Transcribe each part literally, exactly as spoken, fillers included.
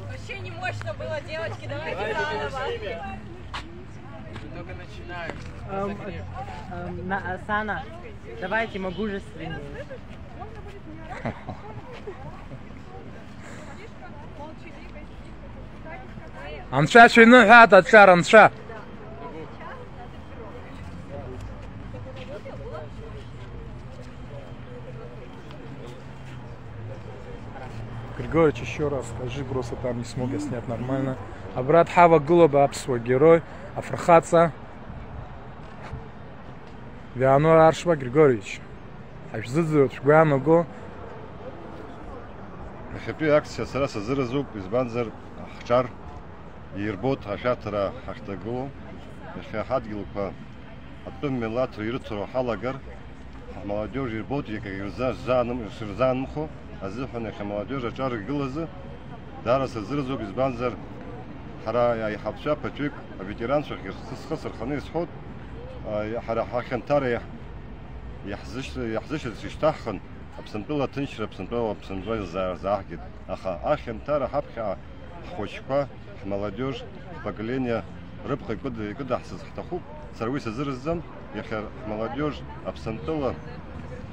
Вообще не мощно было, девочки, давайте заново. Мы только начинаем. Эм, эм, на- Сана, давайте мы мужественнее. Анцәа шәиныҳәааит, аҿар анцәа! Григорьевич, еще раз скажи, просто там не смог я снять нормально. Абра дҳавагылоуп аԥсуа герой, афырхаҵа Вианор Аршба Григорьевич. Ҳажәзыӡырҩуеит шәгәы иаанаго. Иахьатәи акциа сара сазыразуп, избанзар, ҳҿар ирбоит ашәарҭара ҳахьҭагылоу. Иахьа ҳадгьылқәа атәым милаҭ ирыцу ҳалагар, ҳмаладиож ирбоит, иагьа ирза-, рзааным-, ирзаанымхо азыҳәан иахьа амаладиож аҿар иргылазы даара сырзыразуп, избанзар, ҳара аиҳабцәа ԥыҭҩык аветеранцәа рхы схы сырханы исҳәоит, а, ҳара ҳахьанҭара иаҳ-, иаҳзышь-, иаҳзышьҭырц ишьҭаҳхын, Аԥсынтәыла аҭынчра, Аԥсынтәыла, Аԥсынтәыла изаа-, заҳгеит. Аха ахьанҭара ҳаԥхьаҟа ҳхәыҷқәа, ҳмаладиож, поколение рыԥхьа икыд-, икыдаҳҵаз ҳҭахуп, сара уи сазыразӡам, иахьа ҳмаладиож Аԥсынтәыла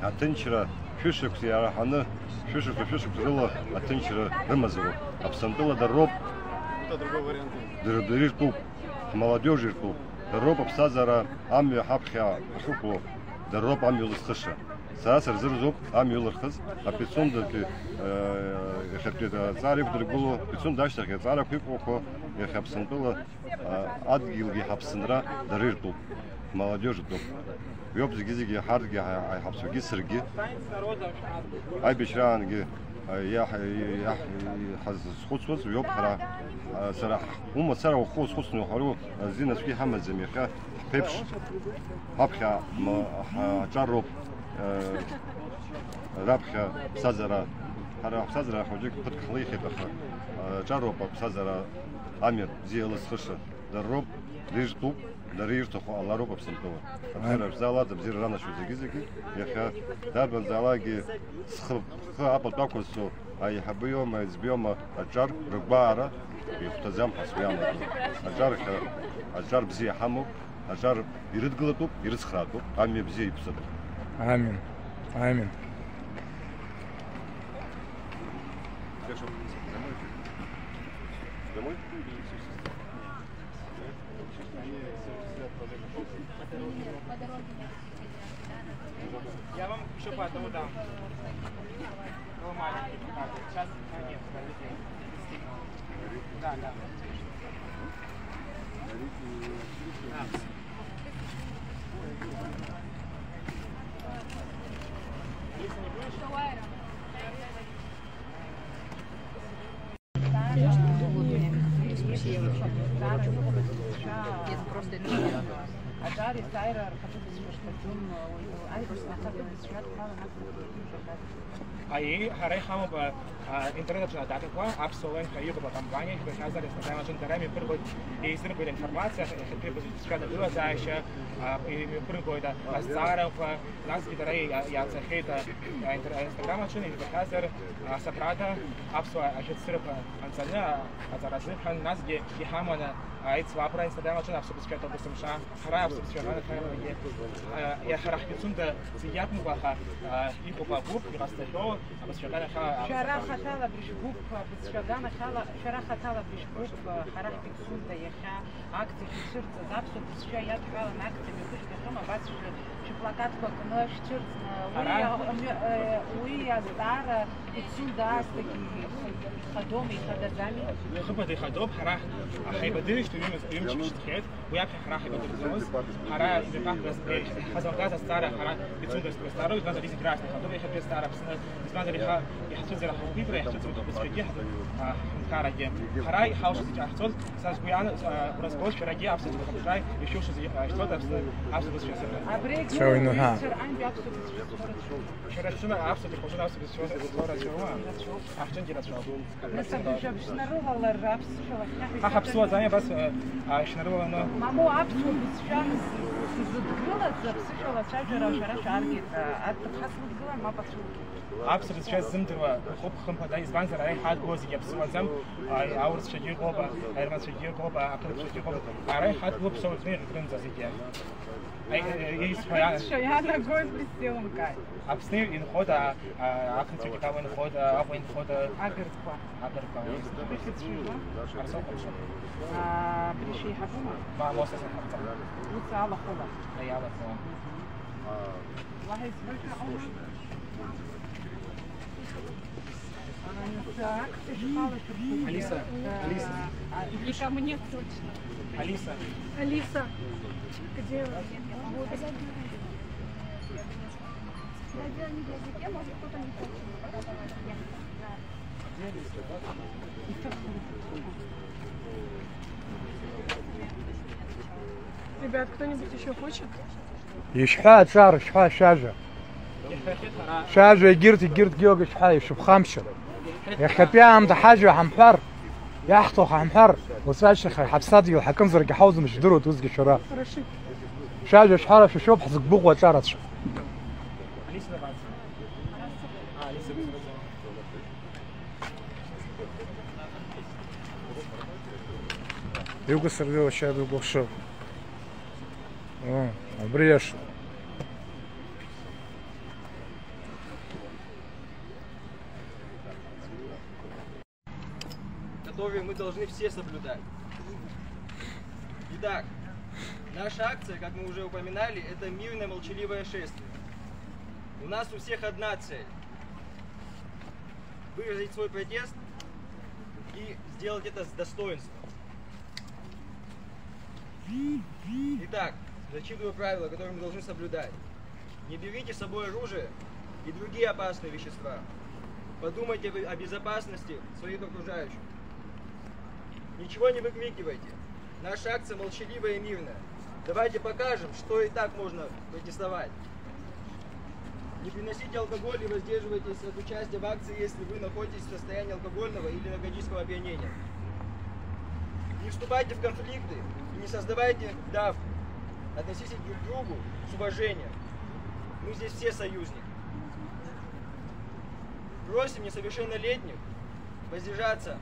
аҭынчра шәышықәса иараҳаны, шәышықәса, шәышықәса рыла аҭынчра рымазароуп. Аԥсынтәыла дара роуп, дара, дара иртәуп, ҳмаладиож иртәуп, дара роуп аԥсҭазаара амҩа ҳаԥхьа ҳахьықәло, дара роуп амҩа лызхыша. Сара сырзыразуп амҩа ылырхыз, апицундатәи, э, иахьатәи аҵара иқәдыргыло, пицунда ашьҭахь аҵарақәа иҟоуқәо, иахьа Аԥсынтәыла, э, адгьылгьы ҳаԥсынра дара иртәуп, молодежь ртәуп. Уиоуп зегьы-зегьы ҳарҭгьы ҳа-, ҳаиҳабцәагьы саргьы. Аибашьраангьы, э, иаҳ-, иаҳ-, иҳазхәыцуаз уиоуп ҳара, э, сара ҳ-, умацара ухы узхәыцны уҳәару азин ацәгьа иҳамаӡам иахьа. Ҳԥеиԥш, ҳаԥхьа ма-, ҳаҿароуп, э, раԥхьа ԥсҭазаара, ҳара ҳԥсҭазаара хәыҷык ԥыҭк ҳлеихьеит, аха, э, аҿароуп аԥсҭазаара амҩа бзиа илызхыша. Дара роуп, дара иртәуп, дара ирҭаху ҟалароуп Аԥсынтәыла. Абзиара шәзаалаӡ, абзиара ранашәо зегьы-зегьы, иахьа дарбанзаалакгьы схы, схы апату ақәызҵо, аиҳабы иоума, аиҵбы иоума, аҿар рыгәаара ихәҭаӡам ҳәа сгәы иаанагоит. Аҿар ҳәа, аҿар бзиа ҳамоуп, аҿар ирыдгылатәуп, ирыцхраатәуп, амҩа бзиа иқәҵатәуп. Амин. Амин. Я вам еще по одному дам. Ну, маленький показывает. Сейчас, а, нет, подождите. Да, да. Да. Если не будешь, Аиеи, ҳара иҳамоуп, а, а, интернет аҿы адатақәа, Аԥсуа Уен ҳәа иҟоуп акомпаниа, ишәбахьазар, Instagram аҿы дара имҩаԥыргоит, еизыргоит аинформациа, иахьатәи абызшәа аҭагылазаашьа, а, имҩаԥыргоит азҵаарақәа, насгьы дара иа-, иааҵахьеит, а, а, интер-, а, Instagram аҿы, ишәбахьазар, а, Сабрада, Аԥсуа ажәытәӡырақәа анҵаны, а, аҵара азыҳәан, насгьы иҳаманы, а, аицлабра Instagram аҿы Аԥсуа бызшәа аҭоуба есымша. Ҳара аԥсуа бызшәа аганахьала, а, иахьа ҳара ҳпицунда зегь акәымкәа, аха, а, иҟоуп агәыԥ, иҟазҵахьоу абызшәа аганахьала. Шәара хаҭала абри шәгәыԥ абызшәа аганахьала, шәара хаҭала абри шәгәыԥ, а, ҳара ҳпицунда иахьа акциа шәцәырҵыз, аԥсуа бызшәа иадҳәалан акциа мҩаԥысшәахьоума, абас шәы-, шәыплакатқәа кны шәцәырҵны, уи Ара? а-, амҩа-, э, уи азҵаара пицунда аасҭагьы ихадоума, ихадаӡами? Хымԥада ихадоуп, ҳара ҳаибадырижьҭеи ҩымз-, ҩымчыбжь цахьеит. Уи аԥхьа ҳара ҳаибадырӡомызт. Ҳара ҩныҟа ҳазалгаз азҵаара ҳара ицәыӡыз азҵаароуп, избанзар, зегь раасҭа ихатәуп, иахьатәи азҵаара Аԥсны, избанзар, иаха-, иҳацәыӡыр ахақәиҭра, иаҳцәыӡыр ахықәцәгьа, а, Арагьы, ҳара иҳалшо зегьы ҟаҳҵоит, са сгәы иаан-, а, уразгоз шәарагьы аԥсуа ҭоурых аԥшра ишәылшо зегьы ҟаҳҵоит Аԥсны аԥсуа бызшәа азыҳәан. Абри Шәа уҩны ҳәа. Ҩызцәа рҟынтә аԥсуа бызшәа шәара шәҿы аԥсуа ҭоурых аԥшра аԥсуа бызшәа зыӡбо рацәоума? Ҳаҿынгьы рацәоуп. Нас абыржәы абжьнарылалар аԥсшәала ҳхьаҳәа. Ҳа ҳаԥсуаӡами абас, а, а, шәнарылаланы? Мамоу, аԥсуа бызшәа сзыдгылаз аԥсышәала ацәажәара шәара шәааргеит, а, арҭ рхацлыдгылар мап ацәугеит. Аԥсуа бызшәа ззымдыруа хәыԥ хымԥада, избанзар, ара иҳадгыло зегьы аԥсуаӡам, аи-, аурысцәагьы ыҟоуп, аерманцәагьы ыҟоуп, ақырҭцәагьы ыҟоуп, ара иҳадгыло ԥсуа рыҟынӡа зегьы. Аи-, аи-, аи-, исҳәо иа-, Ақырҭцәа иаанагоит, исеилымкааит. Аԥсны инхоит, а, а, ақырҭцәагьы ҭало инхоит, а, Аҟәа инхоит, а, Агырқәа. Агырқәа. Ихьӡ шәиума? Арсоу Хәымшәы. А, абри шәеиҳабума? Ма, Моса саҳаԥҵа. Уца алахәыла. Аиалахәыла. Уаҳа избоит ҳәа ҟалома? Алиса, Алиса. И ко мне точно. Алиса. Алиса, где вы? Ребят, кто-нибудь еще хочет? Ишәҳәа аҿар, шәҳәа, шәажәа. Шәажәа, егьырҭ, егьырҭ, Георги, шәҳәа, ишәыԥхамшьо. Иахьатәи аамҭа ҳажәа ҳамҳәар, иаҳҭо ҳамҳәар, уаҵәы ашьҭахь ҳаԥсадгьыл ҳакымзаргьы ҳауӡом, шәдыруеит усгьы шәара. Шәажәа, шәҳәара, шәышәоуп ҳзықәгәыӷуа аҿарацәа. Иугәасырдыруа шьа дукәыхшоуп. О, абри иашоуп. Которые мы должны все соблюдать. Итак, наша акция, как мы уже упоминали, это мирное молчаливое шествие. У нас у всех одна цель: выразить свой протест и сделать это с достоинством. Итак, зачитываю правила, которые мы должны соблюдать. Не берите с собой оружие и другие опасные вещества. Подумайте о бе-, о безопасности своих окружающих. Ничего не выкрикивайте. Наша акция молчаливая и мирная. Давайте покажем, что и так можно протестовать. Не приносите алкоголь и воздерживайтесь от участия в акции, если вы находитесь в состоянии алкогольного или наркотического опьянения. Не вступайте в конфликты и не создавайте давку. Относитесь друг к другу с уважением. Мы здесь все союзники. Просим несовершеннолетних воздержаться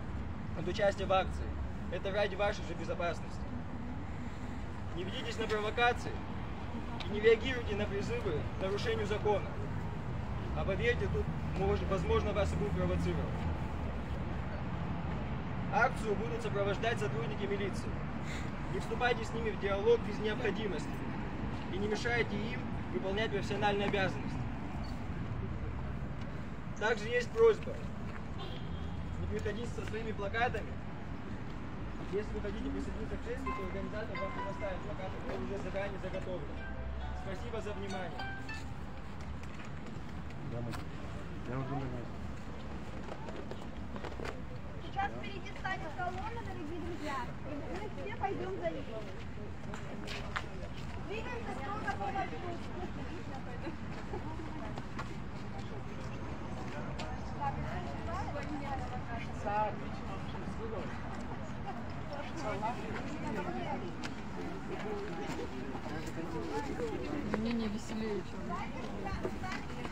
от участия в акции. Это ради вашей же безопасности. Не ведитесь на провокации и не реагируйте на призывы к нарушению закона. А поверьте, тут, может, возможно, вас и будут провоцировать. Акцию будут сопровождать сотрудники милиции. Не вступайте с ними в диалог без необходимости и не мешайте им выполнять профессиональные обязанности. Также есть просьба не приходить со своими плакатами. Если вы хотите присоединиться к шествию, то организатор вам предоставит плакаты, которые уже заранее заготовлены. Спасибо за внимание. Сейчас впереди станет колонна, дорогие друзья, и мы все пойдем за ней. Двигаемся строго по маршруту. Мне не веселее, чем...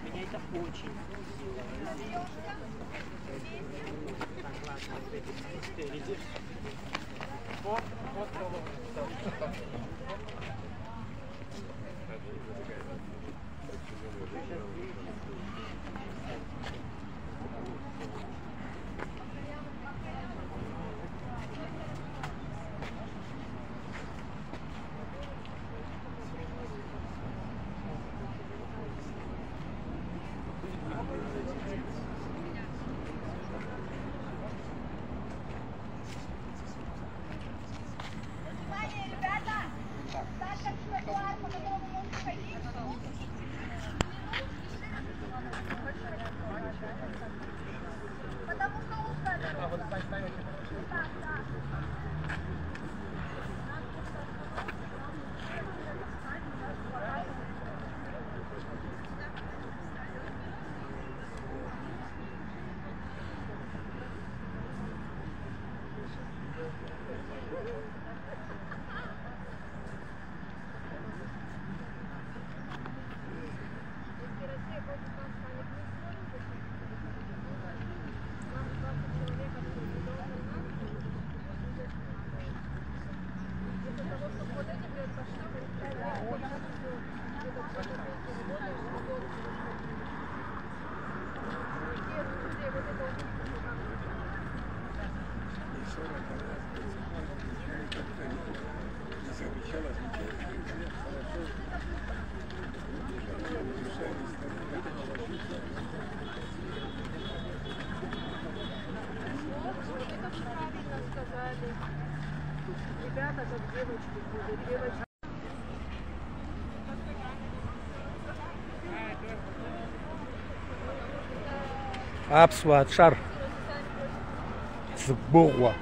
Меня это очень. Так, ладно, вот эти все спереди. Вот, вот, вот, вот. Внимание, ребята! Так как тротуар, по которому мы ходить, Ребята, как девочки ходят, девочки. Аԥсуаа ҿар згәыӷуа.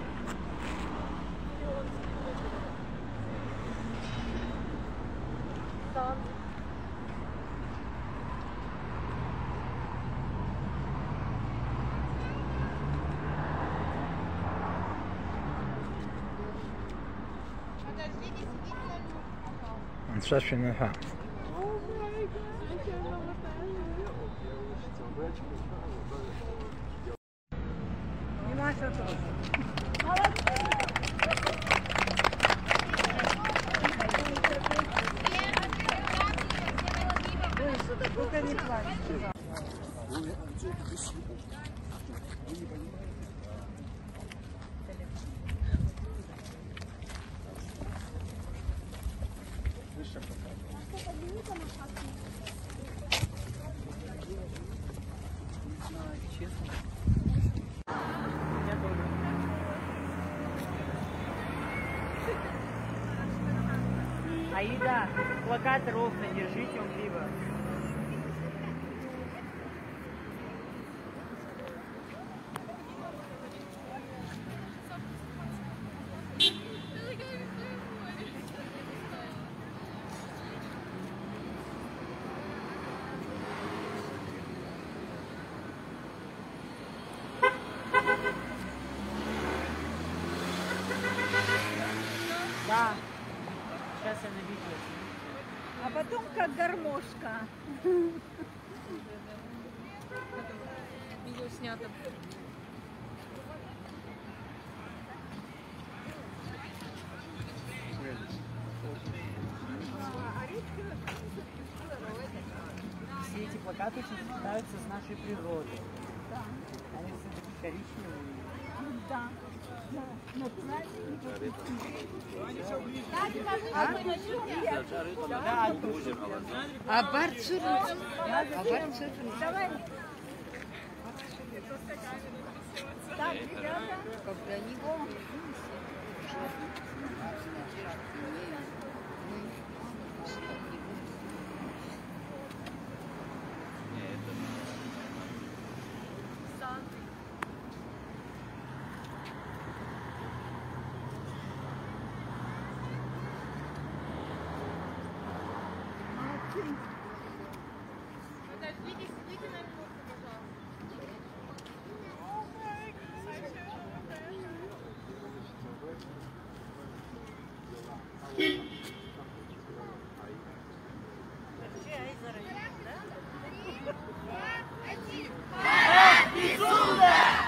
Анцәа шәаныҳәа. Аида, плакат ровно держите, он криво. Да. Сейчас я на видео. А потом как гармошка. Видео снято. Все эти плакаты сочетаются с нашей природой. Они все такие коричневые. Да. Абар цәырҵ, абар цәырҵ. Давай. Так, ребята. Когда они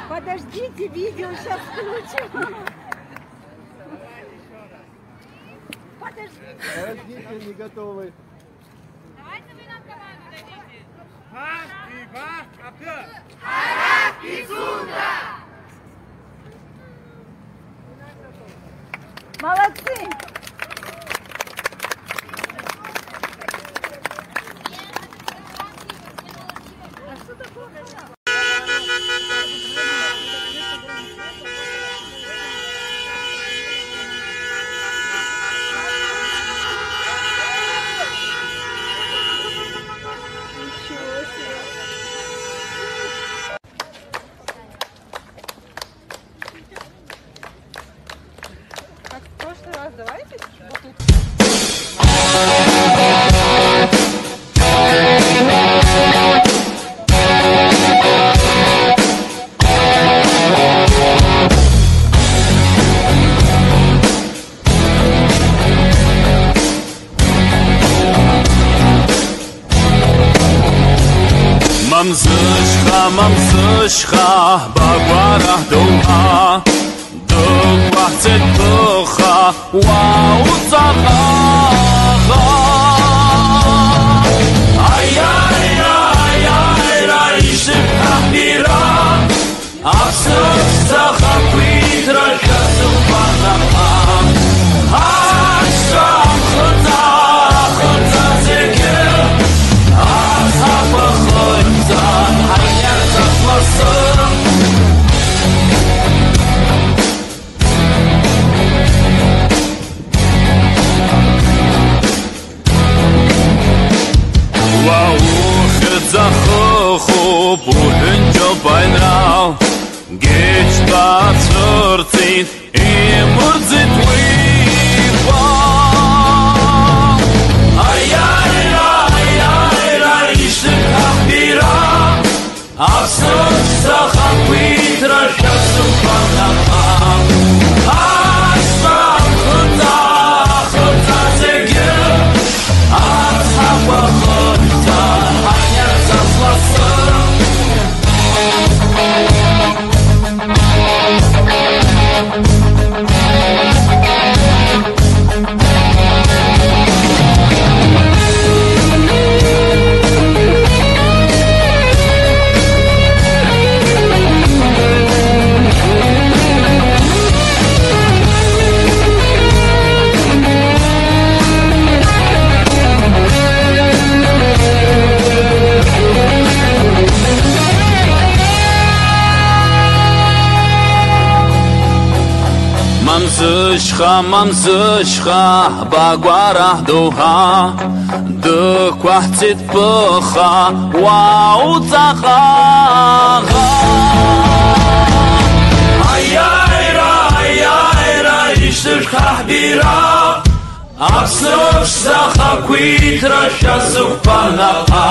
Подождите, видео сейчас включим. Подождите. Подождите, не готовы. Давайте вы нам команду дадите. Молодцы! Как в прошлый раз, давайте вот тут. Мамзышьха, мамзышьха, багәара ҳдоуҳа, дықәаҳҵеит ԥыхха. Уа уҵаҟаҟа. Аиааира, аиааира, ишыбҳәа ҳбира. Аԥсны ԥшӡа ахақәиҭра шәазыхәанаҟа. Ҳашьцәа амхыҵа, ахыҵа зегьы. Аҳ, ҳаԥахынӡа ҳаиарҵас лассы. Уа ухьӡ ахыхуп, уҳәынҷоуп аинрал, Гечба цәырҵит, имырӡит уи игәал. Аиааира, аиааира, ишыбҳәа ҳбира. Аԥсны ԥшӡа ахақәиҭра шәазыхәанаҟа. Ҳашьцәа амхыҵа, ахыҵа зегьы. Ацҳақәа хыҵа, ҳаниарҵас лассы. Мамзышьха, мамзышьха, ҳбагәара ҳдоуҳа, дықәаҳҵеит ԥыха, уа уҵаҟаҟа. Аиааира, аиааира, ишышәхаҳбира. Аԥсны ԥшӡа ахақәиҭра шәазықәԥанаҟа,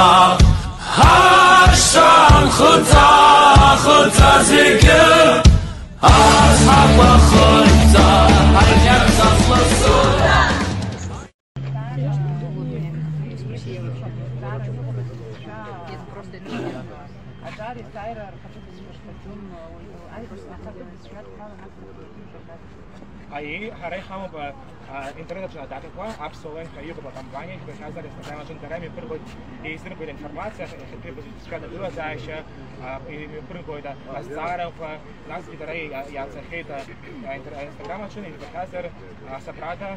ҳашьцәа амхыҵа, ахыҵа зегьы, ацҳақәа хынҵа, ҳаиарҵас лассы. Аҿар есааира рхатәы бызшәа шәаҿын, уажәы аибашьра ахатәы бызшәа дҳалан ақырҭуа. Аиеи, ҳара иҳамоуп, а, а, интернет аҿы адатақәа, Аԥсуа Лен ҳәа иҟоуп акомпаниа, ижәбахьазар, Инстаграм аҿы дара имҩаԥыргоит, еизыргоит аинформациа, иахьатәи абызшәа аҭагылазаашьа, а, имҩаԥыргоит, а, азҵаарақәа, насгьы дара иа-, иааӡахьеит, а, а, интер-, а, Инстаграм аҿы, ижәбахьазар, а, Сабрада,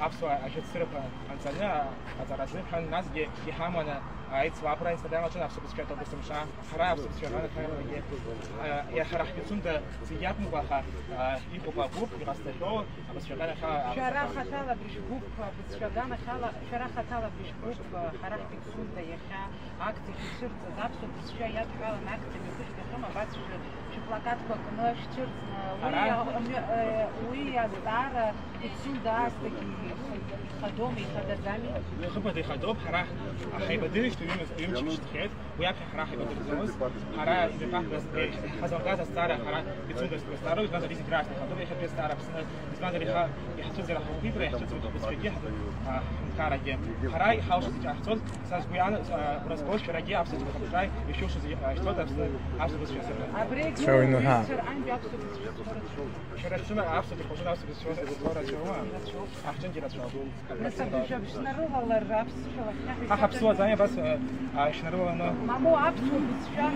аԥсуа ажәытә сырақәа анҵаны, а, аҵара азыҳәан, насгьы иҳаманы, а, аицлабра Инстаграм аҿы аԥсуа бызшәа аҭоурых есымша. Ҳара аԥсуа бызшәа ҳәа, а, иа-, ҳара ҳпицунда зегь иакәымкәа, аха, а, иҟоуп агәыԥ, иҟазҵахьоу абызшәа ҳәа, шәара хаҭала абри шәгәыԥ, абызшәа аганахьала, шәара хаҭала абри шәгәыԥ, ҳара ҳпицунда иахьа акциа шәцәырҵыз, аԥсуа бызшәа иадҳәалан акциа мҩаԥыжәгахьоума, абас шәы-, шәыплакатқәа кны шәцәырҵны, уи, ҳара, а, мҩа-, э, уи азҵаара пицунда аасҭагьы ихадоума, ихадаӡами? Хымԥада ихадоуп, ҳара ҳаибадырышьҭ ҩымз-, ҩымчк шьҭхьеит. Уи аԥхьа ҳара ҳаибадырӡомызт. Ҳара ҩбаҟа ҳазалгаз азҵаара ҳара ицәымӷызт азҵаароуп, избанзар, зегь раасҭа ихатәуп иахьатәи азҵаара Аԥсны, избанзар, иаха, иаҳцәыӡыр ахақәиҭра, иаҳцәыӡыр ахықәицәгьагьы, а, ҳҳәынҭқаррагьы. Ҳара иҳалшоз иаҳцоз, са сгәы иаан-, а, уразҟы шәарагьы аԥсуа ҭоурыхтәра ишәылшоз, а, ишәҭоит Аԥсны, аԥсуа бызшәа азыҳәан. Абри Шәара шәымаҳа. Шәара шәымаҳа аԥсуа ҭоурыхтәра шәоума? Аҳҭынгьы рацәоуп. Нас абыржәы аԥшьнарылалар аԥсшәала ҳа ҳаԥсуаӡами абас, а, шәнарылаланы? Мамоу, аԥсуа бызшәа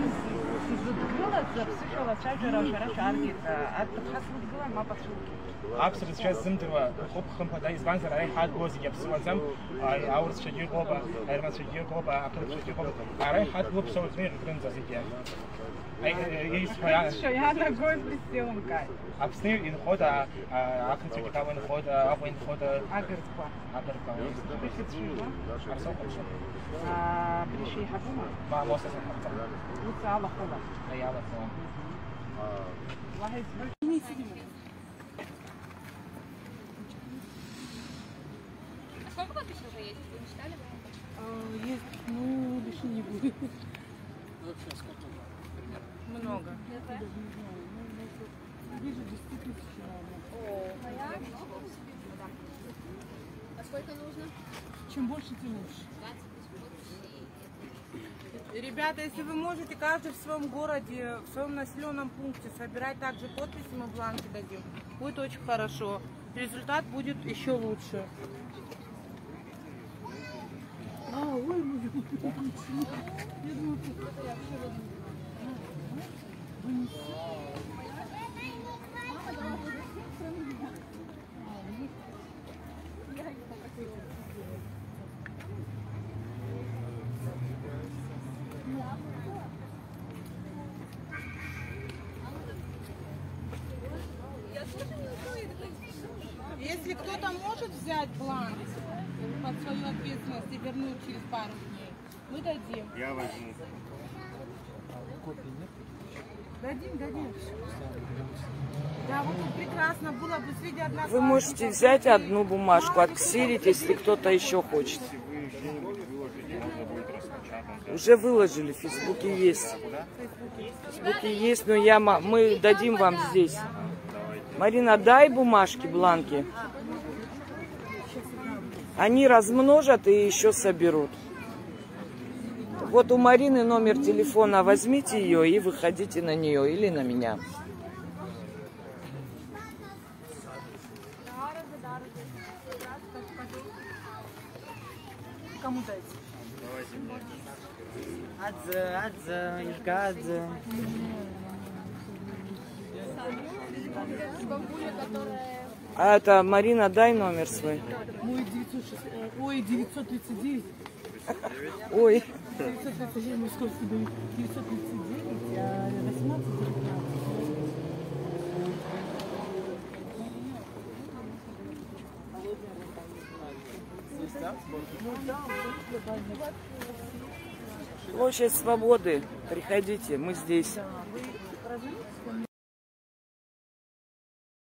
сзыдгылаз аԥсышәала ацәажәара шәара шәааргеит, а, арҭ ԥхасрыдгылан, мап ацәылкит. Аԥсуа бызшәа ззымдыруа хәык хымԥада, избанзар, ара иҳадгыло зегьы аԥсуаӡам, а, аурысцәагьы ыҟоуп, аерманцәагьы ыҟоуп, ақырҭцәагьы ыҟоуп, ара иҳадгыло ԥсуа ҩыџьа рынӡа зегьы. Ай, ай, исҳәо иа-, Сшәо иаанагоит, исзеилымкааит. Аԥсны инхода, а, ақырҭцәагьы ҭала инхода, Аҟәа инхода? Агырқәа. Агырқәа. Ишәыцәшәо? Арсоу Қәыԥшын. А, абри шәеиҳабума? Ма, Моса сахьарҵа. Уца алахәыла. Аи, алахәыла. Уаҳа избоит. А сколько подписчиков есть? Вы не считали? А, есть, ну, лишний не будет. Много. Даже не знаю, ну, может, ближе к десяти тысячам, наверное. О, а я? Да. А сколько нужно? Чем больше, тем лучше. Двадцать тысяч подписей. Ребята, если вы можете, каждый в своем городе, в своем населенном пункте собирать также подписи, мы бланки дадим. Будет очень хорошо. Результат будет еще лучше. А, ой, ну, я думаю, что это я вообще вынесу. Если кто-то может взять бланк под свою ответственность и вернуть через пару дней, мы дадим. Я возьму. Дадим, дадим. Да, вот тут прекрасно было бы среди одноклассников. Вы можете взять одну бумажку, отксерить, если кто-то еще хочет. Уже выложили, в Фейсбуке есть. В Фейсбуке есть, но я, ма- мы дадим вам здесь. Марина, дай бумажки, бланки. Они размножат и еще соберут. Вот у Марины номер телефона, возьмите ее и выходите на нее или на меня. Кому дать? Адзе, адзе, ишкадзе. А это, Марина, дай номер свой. Мой девятьсот шесть, э, ой, девятьсот тридцать девять. Ой. Девятьсот тридцать девять, московский дом. Девятьсот тридцать девять, а восемнадцать девятнадцать. Площадь Свободы. Приходите, мы здесь.